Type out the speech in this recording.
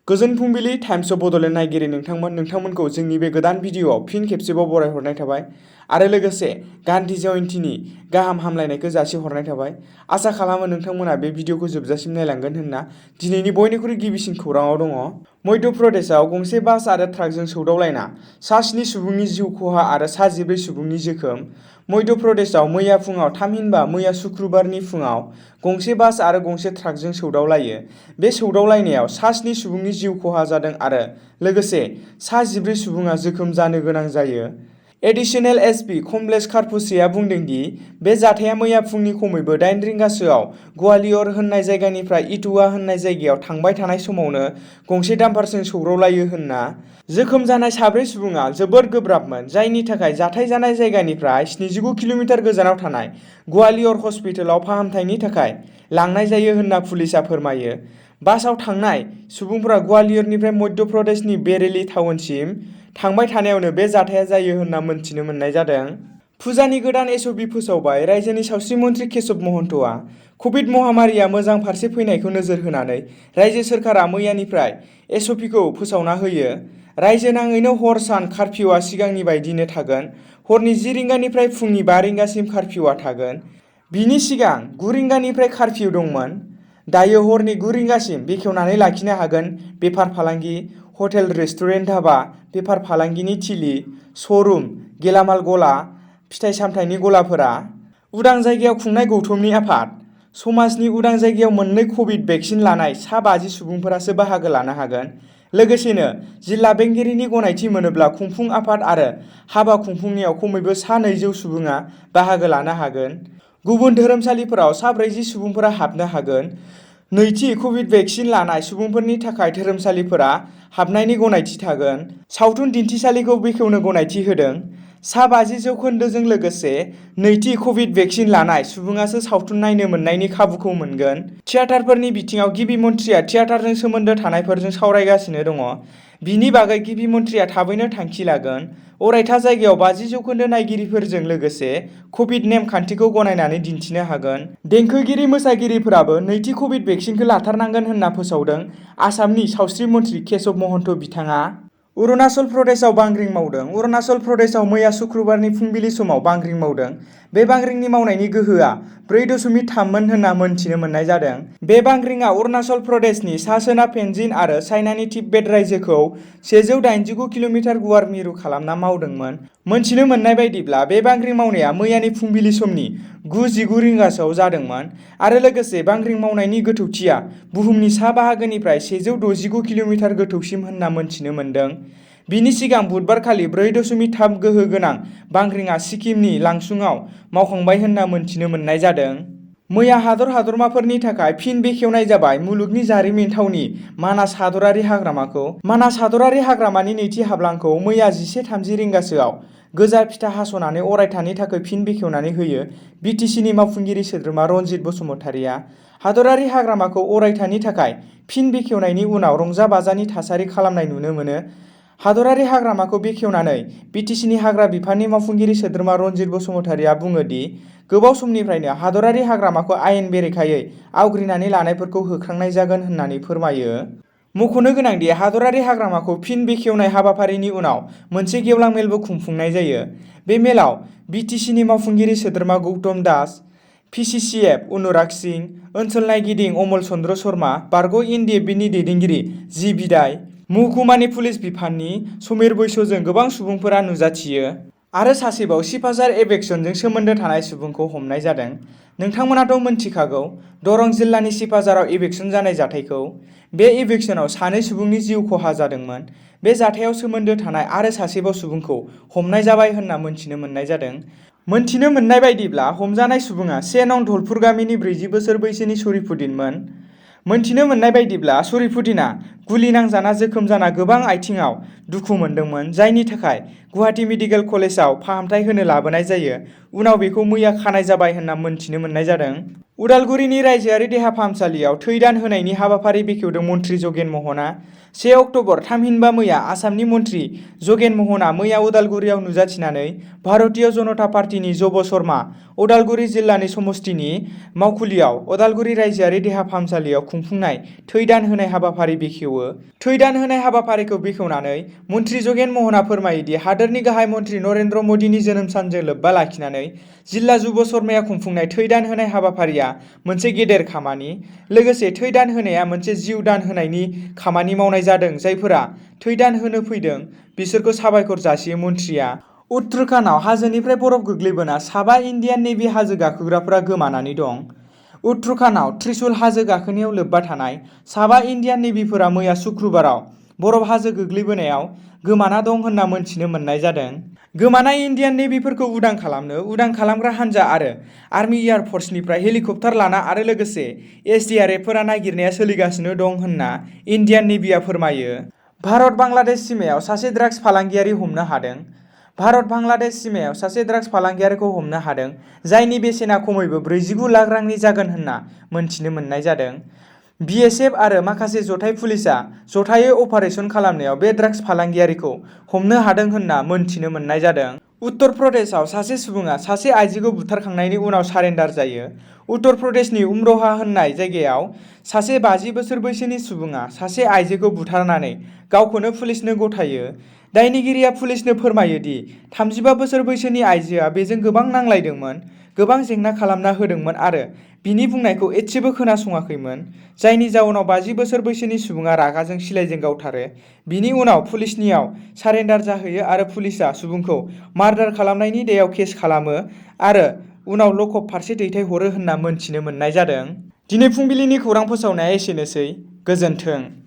गोजोन फुंबिलि times of Bodoland नायगिरि नोंथांमोनखौ जोंनि बे गोदान भिडिअआव फिन खेबसेबाव बरायहरनाय थाबाय आरो लोगोसे गान्धी जयन्तीनि गाहाम हामलायनायखौ जासिहरनाय थाबाय। आसा खालामो नोंथांमोना बे भिडिअखौ जोबजासिम नायलांगोन होनना। दिनैनि बयनिख्रुइ गिबिसिन खौराङाव दङ। मध्य प्रदेशआव गंसे बास आरो ट्राकजों सौदावलायना सा 7 सुबुंनि जिउ खहा आरो सा 14 सुबुंनि जोखोम। मध्य प्रदेशआव मैया फुङाव थामहिनबा मैया शुक्रबारनि फुङाव गंसे बास आरो गंसे ट्राकजों सौदावलायो। बे सौदावलायनायाव सा 7 सुबुंनि जिउ खहा जादों आरो लोगोसे सा 14 सुबुङा जोखोम जानो गोनां जायो। एडिशनेल एसपि कमलेश खारपुसेआ बुंदों दि बे जाथाया मैया फुंनि खमैबो 8 रिंगासोआव ग्वालियर होननाय जायगानिफ्राय इटुवा होननाय जायगायाव थांबाय थानाय समावनो गंसे डाम्पारजों सौग्रावलायो होनना। जोखोम जानाय 4 सुबुङा जोबोद गोब्राबमोन, जायनि थाखाय जाथाय जानाय जायगानिफ्राय 79 किल'मिटार गोजानाव थानाय ग्वालियर हस्पिटालाव फाहामथायनि थाखाय लांनाय जायो होनना पुलिसआ फोरमायो। बासआव थांनाय सुबुंफोरा ग्वालियरनिफ्राय मध्य प्रदेशनि बेरेली टाउनसिम थांबाय थानायावनो बे जाथाया जायो होनना मोनथिनो मोननाय जादों। फुजानि गोदान एसअपि फोसावबाय। रायजोनि सावस्रि मन्थ्रि केशव महन्तआ कभिड महामारिया मोजां फारसे फैनायखौ नोजोर होनानै रायजो सोरखारा मैयानिफ्राय एसअपिखौ फोसावना होयो। रायजो नाङैनो हर सान कारफिउआ सिगांनि बायदिनो थागोन। हरनि 10 रिंगानिफ्राय फुंनि 5 रिंगासिम कारफिउआ थागोन। बिनि सिगां 9 रिंगानिफ्राय कारफिउ दंमोन। दायो हरनि 9 रिंगासिम बेखेवनानै लाखिनो हागोन। बेफार फालांगि, हटेल रेस्टुरेन्ट धाबा, बेफार फालांगिनि थिलि, श'रुम, गेलामाल गला, फिथाइ सामथाइनि गलाफोरा। उदां जायगायाव खुंनाय गौथुमनि आफाद। समाजनि उदां जायगायाव मोननै कभिड भेक्सिन लानाय सा 50 सुबुंफोरासो बाहागो लानो हागोन। लोगोसेनो जिल्ला बेंगिरिनि गनायथि मोनोब्ला खुंफुं आफाद आरो हाबा खुंफुंनायाव खमैबो सा 200 सुबुङा बाहागो लानो हागोन। गुबुन धोरोमसालिफोराव सा 40 सुबुंफोरा हाबनो हागोन। नैथि कभिड भेक्सिन लानाय सुबुंफोरनि थाखाय धोरोमसालिफोरा हाबनायनि गनायथि थागोन। सावथुन दिन्थिसालिखौ बेखेवनो गनायथि होदों। सा 50 जौखोन्दोजों लोगोसे नैथि कभिड भेक्सिन लानाय सुबुङासो सावथुन नायनो मोननायनि खाबुखौ मोनगोन। थियेटारफोरनि बिथिङाव गिबि मन्थ्रिया थियेटारजों सोमोन्दो थानायफोरजों सावरायगासिनो दङ। बिनि बागै गिबि मन्थ्रिया थाबैनो थांखि लागोन। अरायथा जायगायाव 50 जौखोन्दो नायगिरिफोरजों लोगोसे कभिड नेम खान्थिखौ गनायनानै दिन्थिनो हागोन। देंखोगिरि मोसागिरिफोराबो नैथि कभिड भेक्सिनखौ लाथारनांगोन होनना फोसावदों आसामनि सावस्रि मन्थ्रि केशव महन्त बिथाङा। अरुणाचल प्रदेशआव बांग्रिं मावदों। अरुणाचल प्रदेशआव मैया शुक्रबारनि फुंबिलि समाव बांग्रिं मावदों। बे बांग्रिंनि मावनायनि गोहोआ 4.3 मोन होनना मोनथिनो मोननाय जादों। बे बांग्रिंआ अरुणाचल प्रदेशनि सा-सोनाब फेनजिन आरो चाइनानि तिब्बेत रायजोखौ 189 किल'मिटार गुवार मिरु खालामना मावदोंमोन। मोनथिनो मोननाय बायदिब्ला बे बांग्रिं मावनाया मैयानि फुंबिलि समनि 9:19 रिंगासोआव जादोंमोन आरो लोगोसे बांग्रिं मावनायनि गोथौथिया बुहुमनि सा बाहागोनिफ्राय 169 किल'मिटार गोथौसिम होनना मोनथिनो मोनदों। बिनि सिगां बुधबारखालि 4.3 गोहो गोनां बांग्रिंआ सिक्किमनि लांसुंआव मावखांबाय होनना मोनथिनो मोननाय जादों। मैया हादरमाफोरनि थाखाय फिन बेखेवनाय जाबाय मुलुगनि जारिमिन थावनि मानास हादरारि हाग्रामाखौ। मानास हादरारि हाग्रामानि नैथि हाब्लांखौ मैया 11:30 रिंगासोआव गोजा फिथा हास'नानै अरायथानि थाखाय फिन बेखेवनानै होयो बिटिसिनि मावफुंगिरि सोद्रोमा रनजित बसुमतारीआ। हादरारि हाग्रामाखौ अरायथानि थाखाय फिन बेखेवनायनि उनाव रंजा बाजानि थासारि खालामनाय नुनो मोनो। हादरारि हाग्रामाखौ बेखेवनानै बिटिसिनि हाग्रा बिफाननि मावफुंगिरि सोद्रोमा रनजित बसुमतारीआ बुङो दि गोबाव समनिफ्रायनो हादरारि हाग्रामाखौ आयेन बेरेखायै आवग्रिनानै लानायफोरखौ होख्रांनाय जागोन होननानै फोरमायो। मख'नो गोनांदि हादरारि हाग्रामाखौ फिन बेखेवनाय हाबाफारिनि उनाव मोनसे गेवलां मेलबो खुंफुंनाय जायो। बे मेलाव बिटिसिनि मावफुंगिरि सोद्रोमा गौतम दास, पिसिसिएफ अनुराग सिंह, ओनसोल नायगिदिं अमल चन्द्र शर्मा, बारग' एनडिएफबिनि दैदेनगिरि जि बिदाय, महकुमानि पुलिस बिफाननि समीर बैस'जों गोबां सुबुंफोरा नुजाथियो। आरो सासेबाव सिफाझार एभेक्सनजों सोमोन्दो थानाय सुबुंखौ हमनाय जादों। नोंथांमोनाथ' मोनथिखागौ दरं जिल्लानि सिफाझाराव एभेक्सन जानाय जाथायखौ। बे एभेक्सनाव 2 सुबुंनि जिउ खहा जादोंमोन। बे जाथायाव सोमोन्दो थानाय आरो सासेबाव सुबुंखौ हमनाय जाबाय होनना मोनथिनो मोननाय जादों। मोनथिनो मोननाय बायदिब्ला हमजानाय सुबुङा 1 नं धलपुर गामिनि 40 बोसोर बैसोनि शरीफुद्दीनमोन। मोनथिनो मोननाय बायदिब्ला शरीफुद्दीनआ गुलि नांजाना जोखोम जाना गोबां आथिंआव दुखु मोनदोंमोन, जायनि थाखाय गुवाहाटी मेडिकेल कलेजआव फाहामथाय होनो लाबोनाय जायो। उनाव बेखौ मैया खानाय जाबाय होनना मोनथिनो मोननाय जादों। उदालगुरिनि रायजोआरि देहा फाहामसालियाव थै दान होनायनि हाबाफारि बेखेवदों मन्थ्रि जगेन महना। 1 अक्ट'बर थामहिनबा मैया आसामनि मन्थ्रि जगेन महना मैया उदालगुरियाव नुजाथिनानै भारतीय जनता पार्टीनि जब शर्मा उदालगुरि जिल्लानि समष्टिनि मावखुलियाव उदालगुरि रायजोआरि देहा फाहामसालियाव खुंफुंनाय थै दान होनाय हाबाफारि बेखेवो। बेखेवो। थै दान होनाय हाबाफारिखौ बेखेवनानै मन्त्रि जगेन महना फोरमायोदि हादोरनि गाहाय मन्त्रि नरेन्द्र मदिनि जोनोम सानजों लोब्बा लाखिनानै जिल्ला जुब शर्माया खुंफुंनाय थै दान होनाय हाबाफारिया मोनसे गेदेर खामानि। लोगोसे थै दान होनाया मोनसे जिउ दान होनायनि खामानि मावनाय जादों। जायफोरा थै दान होनो फैदों बिसोरखौ साबायखर जासियो मन्थ्रिया। उत्तराखन्डआव हाजोनिफ्राय बरफ गोग्लैबोना साबा इन्डियान नेभि हाजो गाखोग्राफोरा गोमानानै दं। उत्तराखन्डआव त्रिशुल हाजो गाखोनायाव लोब्बा थानाय साबा इन्डियान नेभिफोरा मैया सुक्रुबाराव बरफ हाजो गोग्लैबोनायाव गोमाना दं होनना मोनथिनो मोननाय जादों। गोमानाय इन्डियान नेभिफोरखौ उदां खालामनो उदां खालामग्रा हान्जा आरो आर्मी एयार फर्सनिफ्राय हेलिकप्टार लाना आरो लोगोसे SDRFफोरा नागिरनाया सोलिगासिनो दं होनना इन्डियान नेभिआ फोरमायो। भारत बांलादेश सिमायाव सासे ड्राग्स फालांगियारि हमनो हादों। भारत बांलादेश सिमायाव सासे ड्राग्स फालांगियारिखौ हमनो हादों जायनि बेसेना खमैबो 49 लाख रांनि जागोन होनना मोनथिनो मोननाय जादों। BSF आरो माखासे जथाय पुलिसआ जथायै अपारेसन खालामनायाव बे ड्राग्स फालांगियारिखौ हमनो हादों होनना मोनथिनो मोननाय जादों। उत्तर प्रदेशआव सासे सुबुङा सासे आइजोखौ बुथारखांनायनि उनाव सारेन्डार जायो। उत्तर प्रदेशनि उमरहा होननाय जायगायाव सासे 50 बोसोर बैसोनि सुबुङा सासे आइजोखौ बुथारनानै गावखौनो पुलिसनो गथायो। दायनिगिरिया पुलिसनो फोरमायो दि 35 बोसोर बैसोनि आइजोआ बेजों गोबां नांलायदोंमोन, गोबां जेंना खालामना होदोंमोन आरो बिनि बुंनायखौ एसेबो खोनासङाखैमोन। जायनि जाउनाव 50 बोसोर बैसोनि सुबुङा रागाजों सिलाइजों गावथारो। बिनि उनाव पुलिसनियाव सारेन्डार जाहैयो आरो पुलिसआ सुबुंखौ मार्डार खालामनायनि दायाव केस खालामो आरो उनाव लकअप फारसे दैथायहरो होनना मोनथिनो मोननाय जादों। दिनै फुंबिलिनि खौरां फोसावनाया एसेनोसै। गोजोन्थों।